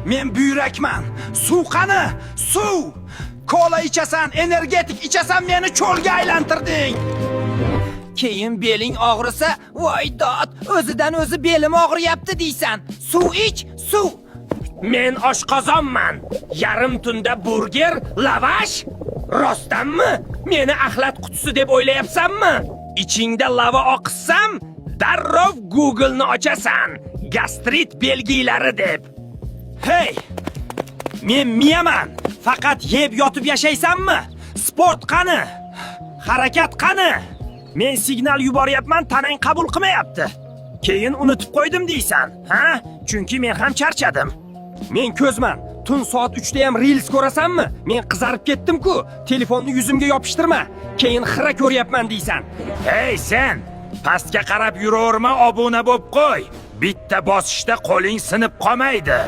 Men buyrakman. Suv qani? Suv! Kola ichasan, energetik ichasan, meni cho'lga aylantirding. Keyin beling og'risa, "Voy dod, o'zidan o'zi belim og'riyapti" deysan. Suv ich, suv. Men oshqozonman. Yarim tunda burger, lavash? Rostdanmi? Meni axlat qutisi deb o'ylayapsanmi? Ichingda lava oqizsam, darrov Google'ni ochasan. Gastrit belgilari deb. Hey! Men miyaman. Faqat yeb yotib yashaysanmi? Sport qani? Harakat qani? Men signal yuboryapman, tanang qabul qilmayapti. Keyin unutib qo'ydim deysan, ha? Chunki men ham charchadim. Men ko'zman. Tun soat 3 da ham reels ko'rasanmi? Men qizarib ketdim-ku. Telefonni yuzimga yopishtirma. Keyin xira ko'ryapman deysan. Hey sen! Pastga qarab yuraverma, obuna bo'p qo'y. Bitta bosishda qo'ling sinib qolmaydi.